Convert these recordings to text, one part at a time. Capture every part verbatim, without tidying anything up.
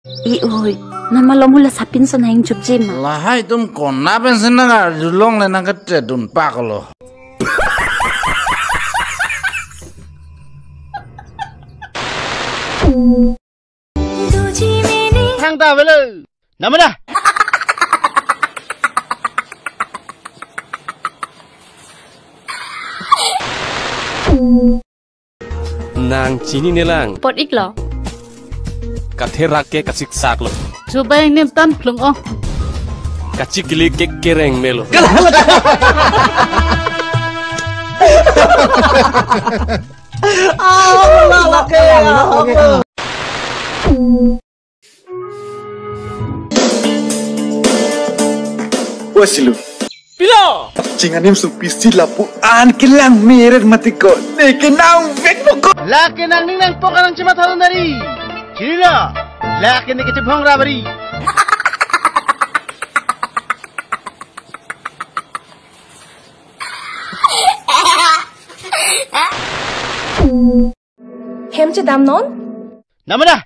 I oi, na malom hula sapin son hang jupji ma. Lahai atum kona pensi nang arjulongle nang kete dun paklo. Thangta avelo. Namada. Nang chininelang. Apot iklo. Katherak ke kasiksak lo. Chubai nem tan phlung o. Kachikili ke kereng melo. Wah, silu. Pilo. Chinganim supi si lapu-an kelang meret mati ko. Neke nang vek mo ko. Lake nangning nangpok anang chematha dun dari. Chirilo. Lake neke chebhong ra bari. Hem chedam non? Namada?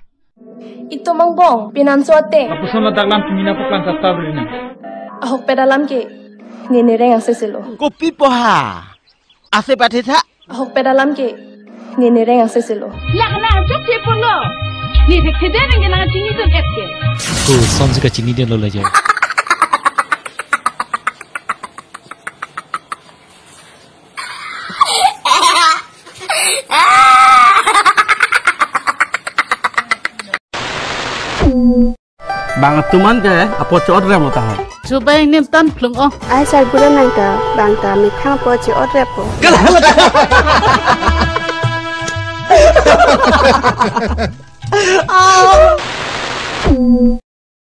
Itum angbong, pinanso ate. Lapuson ladak lam chini nangpaklang sasta beri nang. Ahokpet alam ke, ne nereng angse selo. Kopi poha? Ase pathe tha? Ahokpet alam ke, ne nereng angse selo. Lak na chok che pulo. Ne thek thede nang ke nang chinidun ep ke. Ko son si kachinidunlo laje. Bang atum an ke apot cho-ot rem lo tahai. Chubai nem tan phlung o. Ai sarbura nang ta bang ta methang apot cho-ot rem po.